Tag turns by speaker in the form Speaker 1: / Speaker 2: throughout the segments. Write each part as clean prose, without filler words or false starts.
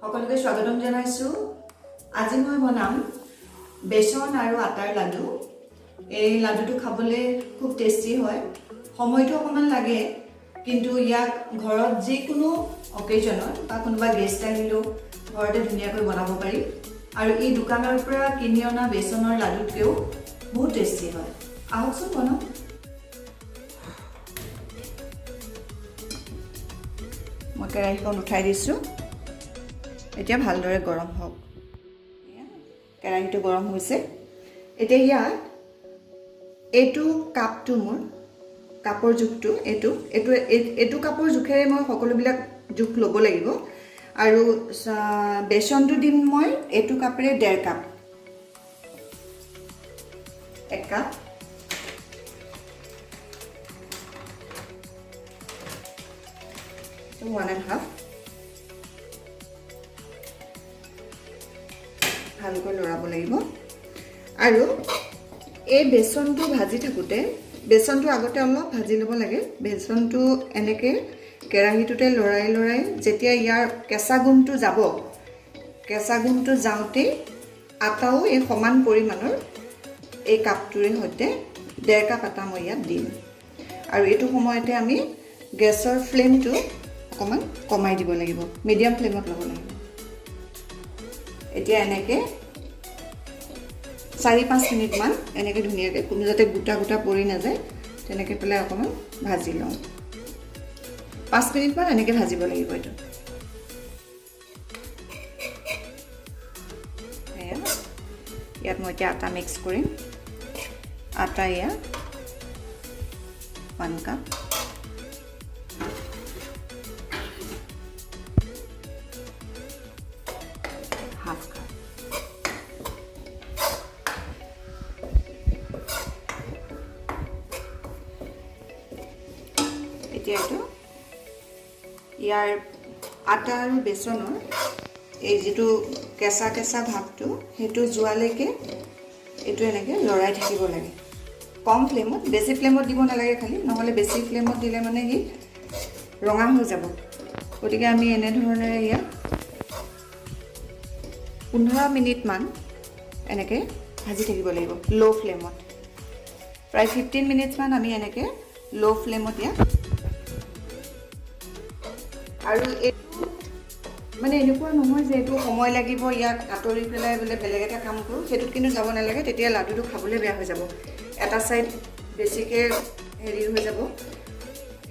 Speaker 1: সকলোকে স্বাগতম জনাইছোঁ। আজি মই বনাম বেচন আৰু আটাৰ লাডু। এই লাডুটো খাবলৈ খুব টেষ্টি হয়। সময়টো অকণমান লাগে, কিন্তু ইয়াক ঘৰত যিকোনো অকেজনত বা কোনোবা গেষ্ট আহিলেও ঘৰতে ধুনীয়াকৈ বনাব পাৰি আৰু ই দোকানৰ পৰা কিনি অনা বেচনৰ লাডুতকৈও বহুত টেষ্টি হয়। আহকচোন বনাওঁ। মই কেৰাহীখন উঠাই দিছোঁ। এতিয়া ভালদৰে গৰম হওক। কেৰাহীটো গৰম হৈছে। এতিয়া ইয়াত এইটো কাপটো, মোৰ কাপৰ জোখটো এইটো এইটো এইটো কাপৰ জোখেৰে মই সকলোবিলাক জোখ ল'ব লাগিব। আৰু বেচনটো দিম মই এইটো কাপেৰে 1.5 কাপ, 1 কাপ, 1.5। ভালকৈ লৰাব লাগিব। আৰু এই বেচনটো ভাজি থাকোঁতে, বেচনটো আগতে অলপ ভাজি ল'ব লাগে। বেচনটো এনেকৈ কেৰাহীটোতে লৰাই লৰাই যেতিয়া ইয়াৰ কেঁচা গোন্ধটো যাব, কেঁচা গোন্ধটো যাওঁতেই আটাও এই সমান পৰিমাণৰ এই কাপটোৰে সৈতে 1.5 কাপ আটা মই ইয়াত দিম। আৰু এইটো সময়তে আমি গেছৰ ফ্লেমটো অকণমান কমাই দিব লাগিব, মিডিয়াম ফ্লেমত ল'ব লাগিব। এতিয়া এনেকৈ 4-5 মিনিটমান এনেকৈ ধুনীয়াকৈ, কোনো যাতে গোটা গোটা পৰি নাযায় তেনেকৈ পেলাই অকণমান ভাজি লওঁ। 5 মিনিটমান এনেকৈ ভাজিব লাগিব এইটো। এয়া ইয়াত মই এতিয়া আটা মিক্স কৰিম। আটা এয়া 1 কাপ, হাফ কাপ। এতিয়া এইটো ইয়াৰ আটা আৰু বেচনৰ এই যিটো কেঁচা কেঁচা ভাৱটো, সেইটো যোৱালৈকে এইটো এনেকৈ লৰাই থাকিব লাগে কম ফ্লেমত। বেছি ফ্লেমত দিব নালাগে খালি, নহ'লে বেছি ফ্লেমত দিলে মানে সি ৰঙা হৈ যাব। গতিকে আমি এনেধৰণেৰে ইয়াক 15 মিনিটমান এনেকৈ ভাজি থাকিব লাগিব ল' ফ্লেমত। প্ৰায় 15 মিনিটছমান আমি এনেকৈ ল' ফ্লেমত ইয়াক। আৰু এইটো মানে এনেকুৱা নহয় যে এইটো সময় লাগিব, ইয়াক আঁতৰি পেলাই বোলে বেলেগ এটা কাম কৰোঁ, সেইটোত কিন্তু যাব নালাগে। তেতিয়া লাডুটো খাবলৈ বেয়া হৈ যাব। এটা ছাইড বেছিকৈ হেৰি হৈ যাব,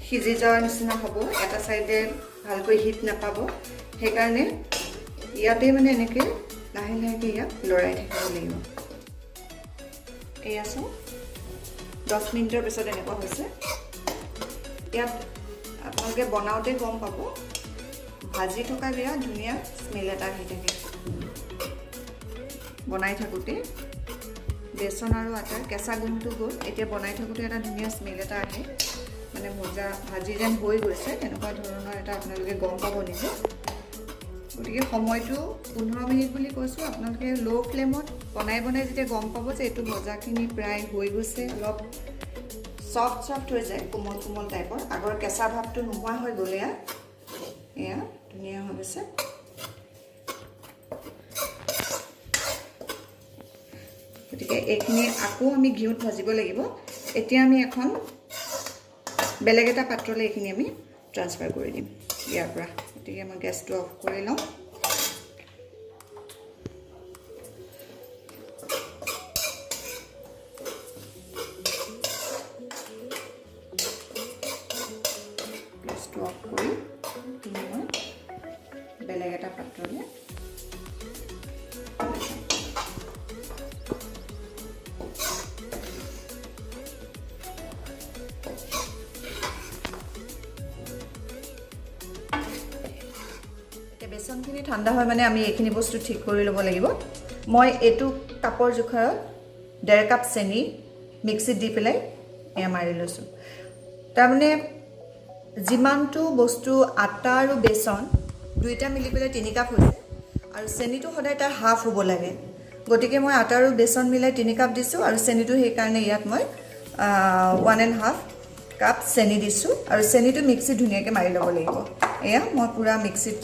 Speaker 1: সিজি যোৱাৰ নিচিনা হ'ব, এটা ছাইডে ভালকৈ হিট নাপাব। সেইকাৰণে ইয়াতে মানে এনেকৈ লাহে লাহেকৈ ইয়াক লৰাই থাকিব লাগিব। এয়া চাওক, 10 মিনিটৰ পিছত এনেকুৱা হৈছে। ইয়াত আপোনালোকে বনাওঁতে গম পাব, ভাজি থকা বিৰাট ধুনীয়া স্মেল এটা আহি থাকে। বনাই থাকোঁতে বেচন আৰু আটাৰ কেঁচা গোন্ধটো গ'ল। এতিয়া বনাই থাকোঁতে এটা ধুনীয়া স্মেল এটা আহে, মানে ভজা ভাজি যেন হৈ গৈছে তেনেকুৱা ধৰণৰ এটা আপোনালোকে গম পাব নিজে। গতিকে সময়টো 15 মিনিট বুলি কৈছোঁ। আপোনালোকে ল' ফ্লেমত বনাই বনাই যেতিয়া গম পাব যে এইটো ভজাখিনি প্ৰায় হৈ গৈছে, অলপ চফ্ট চফ্ট হৈ যায়, কোমল কোমল টাইপৰ, আগৰ কেঁচা ভাৱটো নোহোৱা হৈ গ'ল, এয়া এয়া ধুনীয়া হৈ গৈছে। গতিকে এইখিনি আকৌ আমি ঘিউত ভাজিব লাগিব। এতিয়া আমি এখন বেলেগ এটা পাত্ৰলৈ এইখিনি আমি ট্ৰান্সফাৰ কৰি দিম ইয়াৰ পৰা। গতিকে মই গেছটো অফ কৰি লওঁ। গেছটো অফ কৰি মই বেলেগ এটা পাত্ৰলৈ। এতিয়া বেচনখিনি ঠাণ্ডা হয় মানে আমি এইখিনি বস্তু ঠিক কৰি ল'ব লাগিব। মই এইটো কাপৰ জোখাৰত 1.5 কাপ চেনি মিক্সিত দি পেলাই এয়া মাৰি লৈছোঁ। তাৰমানে যিমানটো বস্তু, আটা আৰু বেচন দুইটা মিলি পেলাই 3 কাপ হৈছে, আৰু চেনিটো সদায় তাৰ হাফ হ'ব লাগে। গতিকে মই আটা আৰু বেচন মিলাই 3 কাপ দিছোঁ আৰু চেনিটো সেইকাৰণে ইয়াত মই 1.5 কাপ চেনি দিছোঁ। আৰু চেনিটো মিক্সিত ধুনীয়াকৈ মাৰি ল'ব লাগিব। এয়া মই পূৰা মিক্সিত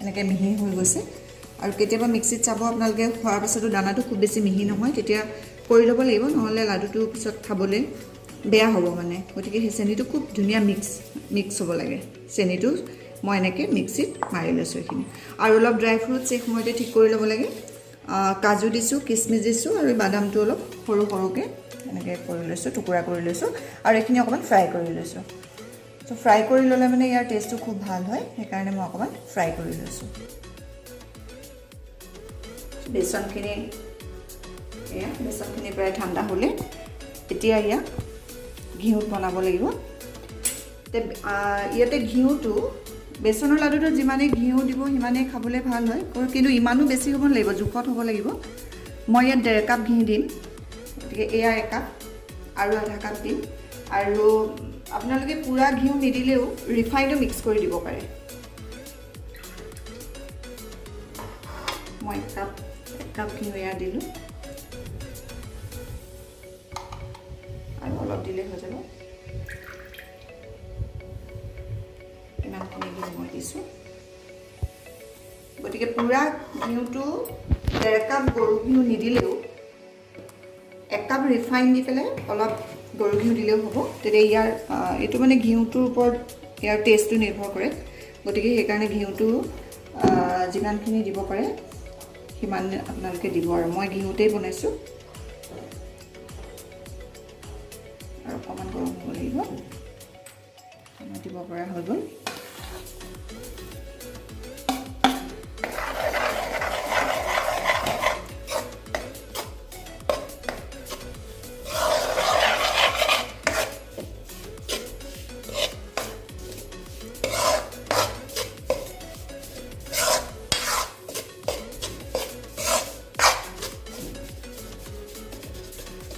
Speaker 1: এনেকৈ মিহি হৈ গৈছে। আৰু কেতিয়াবা মিক্সিত চাব আপোনালোকে, খোৱাৰ পাছতো দানাটো খুব বেছি মিহি নহয়, তেতিয়া কৰি ল'ব লাগিব, নহ'লে লাডুটো পিছত খাবলৈ বেয়া হ'ব মানে। গতিকে সেই চেনিটো খুব ধুনীয়া মিক্স মিক্স হ'ব লাগে। চেনিটো মই এনেকৈ মিক্সিত মাৰি লৈছোঁ এইখিনি। আৰু অলপ ড্ৰাই ফ্ৰুটছ এই সময়তে ঠিক কৰি ল'ব লাগে। কাজু দিছোঁ, কিচমিচ দিছোঁ, আৰু বাদামটো অলপ সৰু সৰুকৈ এনেকৈ কৰি লৈছোঁ, টুকুৰা কৰি লৈছোঁ। আৰু এইখিনি অকণমান ফ্ৰাই কৰি লৈছোঁ। ত' ফ্ৰাই কৰি ল'লে মানে ইয়াৰ টেষ্টটো খুব ভাল হয়, সেইকাৰণে মই অকণমান ফ্ৰাই কৰি লৈছোঁ। বেচনখিনি, এয়া বেচনখিনি প্ৰায় ঠাণ্ডা হ'লে এতিয়া ইয়াক ঘিউত বনাব লাগিব। ইয়াতে ঘিউটো, বেচনৰ লাডুটোত যিমানেই ঘিউ দিব সিমানেই খাবলৈ ভাল হয়, কিন্তু ইমানো বেছি হ'ব নালাগিব, জোখত হ'ব লাগিব। মই ইয়াত 1.5 কাপ ঘি দিম, গতিকে এয়া 1 কাপ আৰু আধা কাপ দিম। আৰু আপোনালোকে পূৰা ঘিউ নিদিলেও ৰিফাইনো মিক্স কৰি দিব পাৰে। মই 1 কাপ ঘিউ এয়া দিলোঁ, আৰু অলপ দিলে হৈ যাব। ইমানখিনি ঘিউ মই দিছোঁ। গতিকে পূৰা ঘিউটো 1.5 কাপ গৰু ঘিউ নিদিলেও 1 কাপ ৰিফাইন দি পেলাই অলপ গৰু ঘিউ দিলেও হ'ব। তেতিয়া ইয়াৰ এইটো মানে ঘিউটোৰ ওপৰত ইয়াৰ টেষ্টটো নিৰ্ভৰ কৰে। গতিকে সেইকাৰণে ঘিউটো যিমানখিনি দিব পাৰে সিমান আপোনালোকে দিব। আৰু মই ঘিউতেই বনাইছোঁ। আৰু অকণমান গৰম হ'ব লাগিব, দিব পৰা হৈ গ'ল।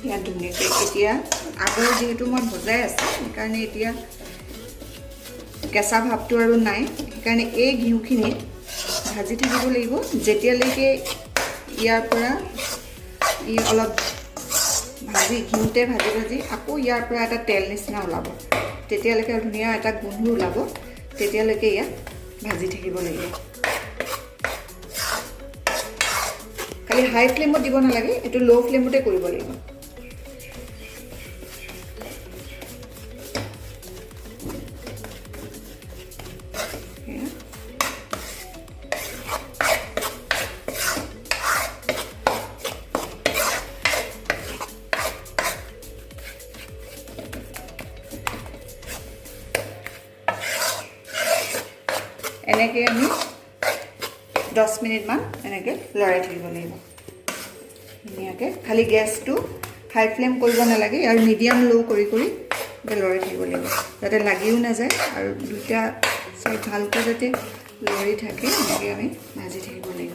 Speaker 1: ইয়াত ধুনীয়াকৈ এতিয়া আগৰ যিহেতু মই ভজাই আছোঁ, সেইকাৰণে এতিয়া কেঁচা ভাৱটো আৰু নাই। সেইকাৰণে এই ঘিউখিনিত ভাজি থাকিব লাগিব যেতিয়ালৈকে ইয়াৰ পৰা ই অলপ ভাজি, ঘিউতে ভাজি ভাজি আকৌ ইয়াৰ পৰা এটা তেল নিচিনা ওলাব, তেতিয়ালৈকে ধুনীয়া এটা গোন্ধ ওলাব, তেতিয়ালৈকে ইয়াক ভাজি থাকিব লাগিব। খালি হাই ফ্লেমত দিব নালাগে, এইটো ল' ফ্লেমতে কৰিব লাগিব। এনেকৈ আমি 10 মিনিটমান এনেকৈ লৰাই থাকিব লাগিব ধুনীয়াকৈ। খালি গেছটো হাই ফ্লেম কৰিব নালাগে, আৰু মিডিয়াম ল' কৰি কৰি লৰাই থাকিব লাগিব, যাতে লাগিও নাযায় আৰু দুটা চাইড ভালকৈ যাতে লৰি থাকে, এনেকৈ আমি ভাজি থাকিব লাগিব।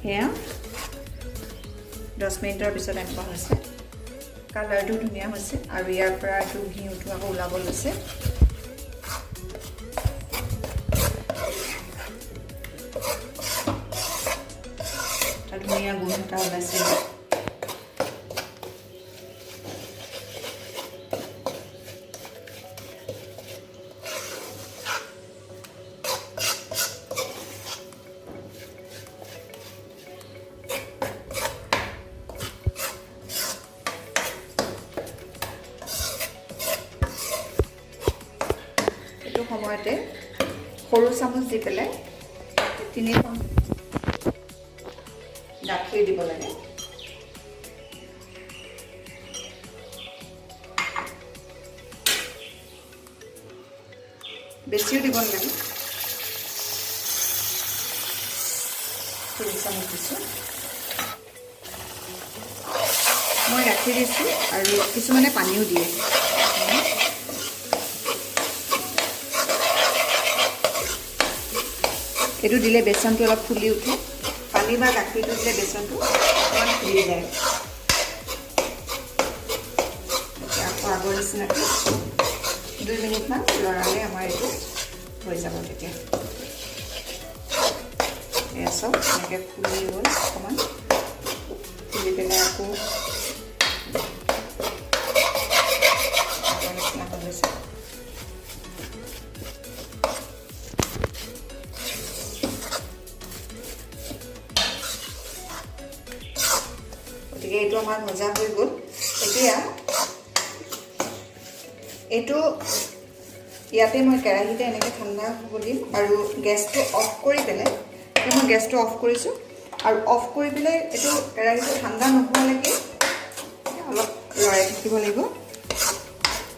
Speaker 1: সেয়া 10 মিনিটৰ পিছত এনেকুৱা হৈছে, কালাৰটো ধুনীয়া হৈছে, আৰু ইয়াৰ পৰা এইটো ঘিউটো আকৌ ওলাব লৈছে। এটা ধুনীয়া গোন্ধ এটা ওলাইছে। এইটো সময়তে সৰু চামুচ দি পেলাই 3 গাখীৰ দিব লাগে। বেছিও দিব নালাগে, 3 চামুচ দিছোঁ মই। গাখীৰ দিছোঁ, আৰু কিছুমানে পানীও দিয়ে। এইটো দিলে বেচনটো অলপ ফুলি উঠে। পানী বা গাখীৰটো দিলে বেচনটো অকণমান ফুলি যায়। এতিয়া আকৌ আগৰ নিচিনাকৈ 2 মিনিটমান লৰালে আমাৰ এইটো হৈ যাব। তেতিয়া এয়া চব এনেকৈ ফুলি গ'ল। অকণমান ফুলি পেলাই আকৌ আগৰ নিচিনা হৈ গৈছে। আমাৰ ভজা হৈ গ'ল। এতিয়া এইটো ইয়াতে মই কেৰাহীতে এনেকৈ ঠাণ্ডা হ'ব দিম আৰু গেছটো অফ কৰি পেলাই, এতিয়া মই গেছটো অফ কৰিছোঁ আৰু অফ কৰি পেলাই এইটো কেৰাহীটো ঠাণ্ডা নোহোৱালৈকে অলপ লৰাই থাকিব লাগিব।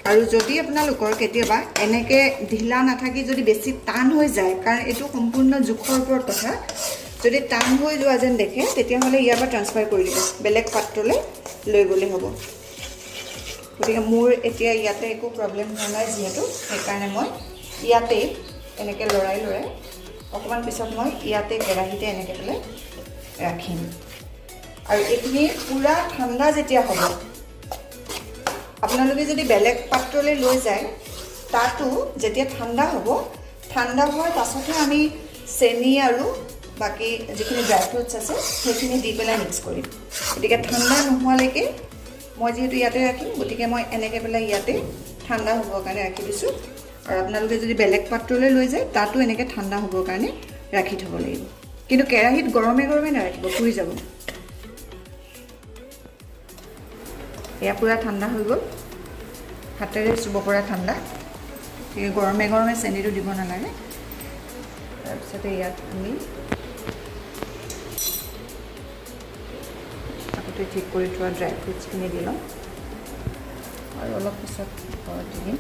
Speaker 1: আৰু যদি আপোনালোকৰ কেতিয়াবা এনেকৈ ঢিলা নাথাকি যদি বেছি টান হৈ যায়, কাৰণ এইটো সম্পূৰ্ণ জোখৰ ওপৰত কথা, যদি টান হৈ যোৱা যেন দেখে তেতিয়াহ'লে ইয়াৰ পৰা ট্ৰান্সফাৰ কৰি দিব, বেলেগ পাত্ৰলৈ লৈ গ'লেই হ'ব। গতিকে মোৰ এতিয়া ইয়াতে একো প্ৰব্লেম হোৱা নাই যিহেতু, সেইকাৰণে মই ইয়াতেই এনেকৈ লৰাই লৰাই অকণমান পিছত মই ইয়াতে কেৰাহীতে এনেকৈ পেলাই ৰাখিম। আৰু এইখিনি পূৰা ঠাণ্ডা যেতিয়া হ'ব, আপোনালোকে যদি বেলেগ পাত্ৰলৈ লৈ যায়, তাতো যেতিয়া ঠাণ্ডা হ'ব, ঠাণ্ডা হোৱাৰ পাছতহে আমি চেনি আৰু বাকী যিখিনি ড্ৰাই ফ্ৰুটছ আছে সেইখিনি দি পেলাই মিক্স কৰিম। গতিকে ঠাণ্ডা নোহোৱালৈকে মই যিহেতু ইয়াতে ৰাখিম, গতিকে মই এনেকৈ পেলাই ইয়াতে ঠাণ্ডা হ'বৰ কাৰণে ৰাখি দিছোঁ। আৰু আপোনালোকে যদি বেলেগ পাত্ৰলৈ লৈ যায়, তাতো এনেকৈ ঠাণ্ডা হ'বৰ কাৰণে ৰাখি থ'ব লাগিব, কিন্তু কেৰাহীত গৰমে গৰমে নাৰাখিব, পুৰি যাব। এয়া পূৰা ঠাণ্ডা হৈ গ'ল, হাতেৰে চুব পৰা ঠাণ্ডা। গতিকে গৰমে গৰমে চেনিটো দিব নালাগে। তাৰপিছতে ইয়াত আমি আগতে ঠিক কৰি থোৱা ড্ৰাই ফ্ৰুটছখিনি দি ল'ম আৰু অলপ পিছত ঘৰত দি দিম।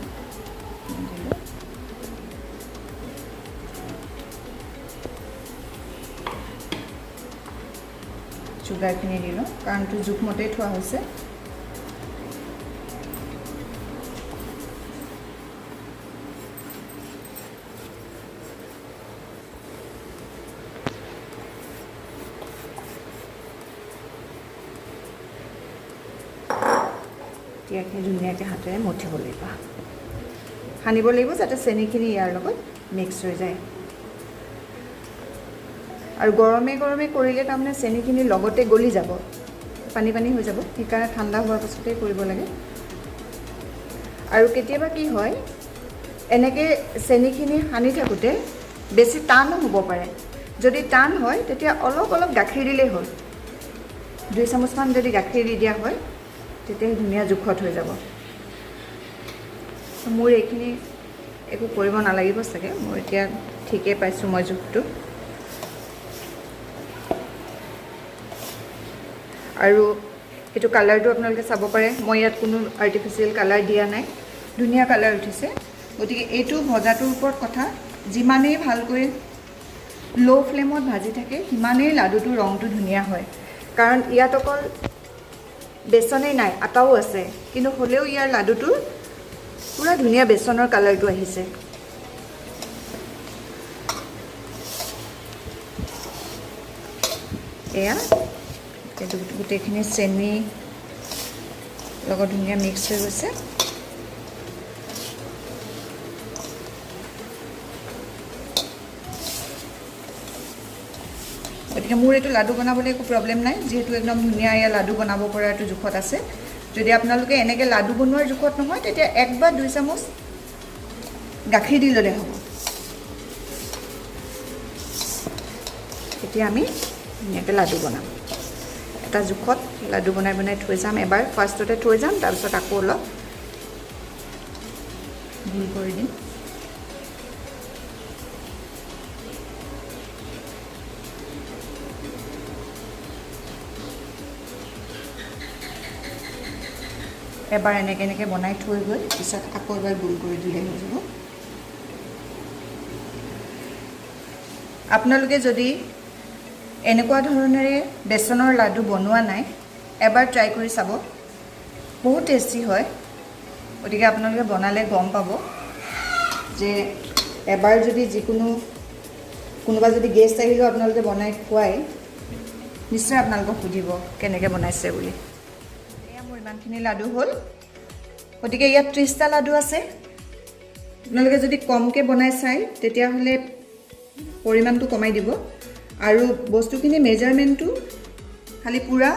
Speaker 1: দিলোঁ। চুগাৰখিনি দিলোঁ, কাৰণ এইটো জোখমতেই থোৱা হৈছে। এতিয়া এইখিনি ধুনীয়াকৈ হাতেৰে মঠিব লাগিব, সানিব লাগিব যাতে চেনিখিনি ইয়াৰ লগত মিক্স হৈ যায়। আৰু গৰমে গৰমে কৰিলে তাৰমানে চেনিখিনি লগতে গলি যাব, পানী পানী হৈ যাব, সেইকাৰণে ঠাণ্ডা হোৱাৰ পাছতেই কৰিব লাগে। আৰু কেতিয়াবা কি হয়, এনেকৈ চেনিখিনি সানি থাকোঁতে বেছি টানো হ'ব পাৰে। যদি টান হয় তেতিয়া অলপ অলপ গাখীৰ দিলেই হ'ল, 2 চামুচমান যদি গাখীৰ দি দিয়া হয় তেতিয়া ধুনীয়া জোখত হৈ যাব। মোৰ এইখিনি একো কৰিব নালাগিব চাগে, মোৰ এতিয়া ঠিকেই পাইছোঁ মই জোখটো। আৰু এইটো কালাৰটো আপোনালোকে চাব পাৰে, মই ইয়াত কোনো আৰ্টিফিচিয়েল কালাৰ দিয়া নাই, ধুনীয়া কালাৰ উঠিছে। গতিকে এইটো ভজাটোৰ ওপৰত কথা, যিমানেই ভালকৈ ল' ফ্লেমত ভাজি থাকে সিমানেই লাডুটোৰ ৰংটো ধুনীয়া হয়। কাৰণ ইয়াত অকল বেচনেই নাই, আটাও আছে, কিন্তু হ'লেও ইয়াৰ লাডুটোৰ পূৰা ধুনীয়া বেচনৰ কালাৰটো আহিছে। এয়া এইটো গোটেইখিনি চেনি লগত ধুনীয়া মিক্স হৈ গৈছে। গতিকে মোৰ এইটো লাডু বনাবলৈ একো প্ৰব্লেম নাই, যিহেতু একদম ধুনীয়া এয়া লাডু বনাব পৰা এইটো জোখত আছে। যদি আপোনালোকে এনেকৈ লাডু বনোৱাৰ জোখত নহয়, তেতিয়া 1 বা 2 চামুচ গাখীৰ দি ল'লে হ'ব। এতিয়া আমি ধুনীয়াকৈ লাডু বনাম। এটা জোখত লাডু বনাই বনাই থৈ যাম, এবাৰ ফাৰ্ষ্টতে থৈ যাম, তাৰপিছত আকৌ অলপ গোল কৰি দিম। এবাৰ এনেকৈ এনেকৈ বনাই থৈ গৈ পিছত আকৌ এবাৰ গোল কৰি দিলেই হৈ যাব। আপোনালোকে যদি এনেকুৱা ধৰণেৰে বেচনৰ লাডু বনোৱা নাই, এবাৰ ট্ৰাই কৰি চাব, বহুত টেষ্টি হয়। গতিকে আপোনালোকে বনালে গম পাব যে এবাৰ যদি যিকোনো কোনোবা যদি গেষ্ট আহিলেও আপোনালোকে বনাই খুৱাই নিশ্চয় আপোনালোকক সুধিব কেনেকৈ বনাইছে বুলি। এয়া মোৰ ইমানখিনি লাডু হ'ল। গতিকে ইয়াত 30টা লাডু আছে। আপোনালোকে যদি কমকৈ বনাই চায় তেতিয়াহ'লে পৰিমাণটো কমাই দিব আৰু বস্তুখিনি মেজাৰমেণ্টটো খালি পূৰা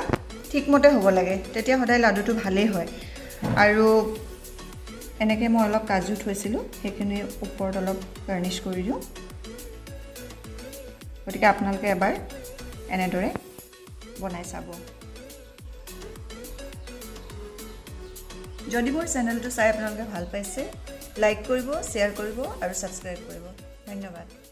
Speaker 1: ঠিকমতে হ'ব লাগে, তেতিয়া সদায় লাডুটো ভালেই হয়। আৰু এনেকৈ মই অলপ কাজু থৈছিলোঁ, সেইখিনি ওপৰত অলপ গাৰ্নিছ কৰি দিওঁ। গতিকে আপোনালোকে এবাৰ এনেদৰে বনাই চাব। যদি মোৰ চেনেলটো চাই আপোনালোকে ভাল পাইছে, লাইক কৰিব, শ্বেয়াৰ কৰিব আৰু ছাবস্ক্ৰাইব কৰিব। ধন্যবাদ।